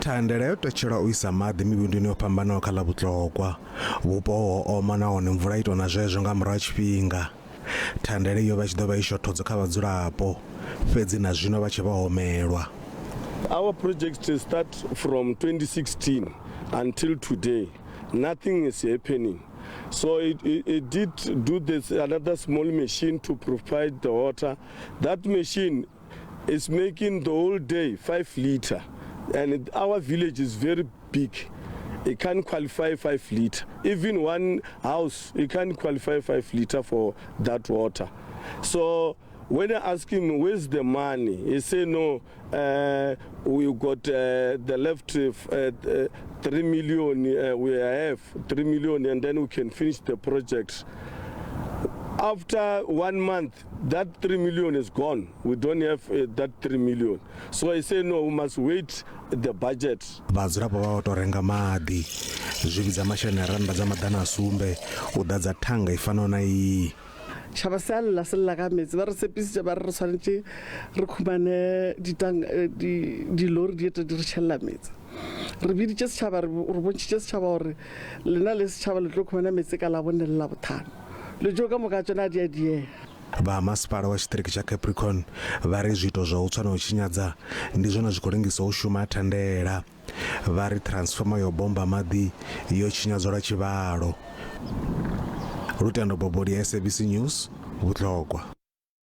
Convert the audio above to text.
Thandela yo tetshelwa u isa maḓi mivhunduni yo fhambanaho kha ḽa Vhutlokwa. Vhupo ho oma nahone mvula i tou na zwezwo nga murahu ha tshifhinga. Thandela iyo vha tshi ḓo vha i shothodzo kha vhadzulapo, fhedzi na zwino vha tshe vho homelwa. Our project start from 2016 until today. Nothing is happening. So it, it, it did do this another small machine to provide the water. That machine is making the whole day 5 liter. And our village is very big. It can't qualify 5 liter. Even one house, it can't qualify 5 liter for that water. So when I ask him, where's the money? He say, no, we got the left 3 million, we have 3 million, and then we can finish the project. After 1 month, that 3 million is gone. We don't have that 3 million. So I say, no, we must wait the budget. Vhadzulapo vha tou renga maḓi zwi vhidza masheleni a rannda dza 700 u ḓadza thanga i fanaho na iyi. Tšhaba se a lla se lla ka meetse, ba re tshepisitše ba re re swanetše re khumane dilori di ete di re tšhelela meetse. Re biditše setšhaba, re bontšhitše setšhaba gore lena le setšhaba le tlo khumana meetse ka Labone le Labohlano. Letšo ka moka tšona di a diega. Vha masipala wa tshiṱiriki tsha Capricorn vha ri zwiito zwa u tswa na u tshinyadza ndi zwone zwi khou lengisa u shuma ha thandela. Vha ri transformer yo bommba maḓi yo tshinyadzwa lwa tshivhalo. Lutendo Boboli, SABC News, Vhutlokwa.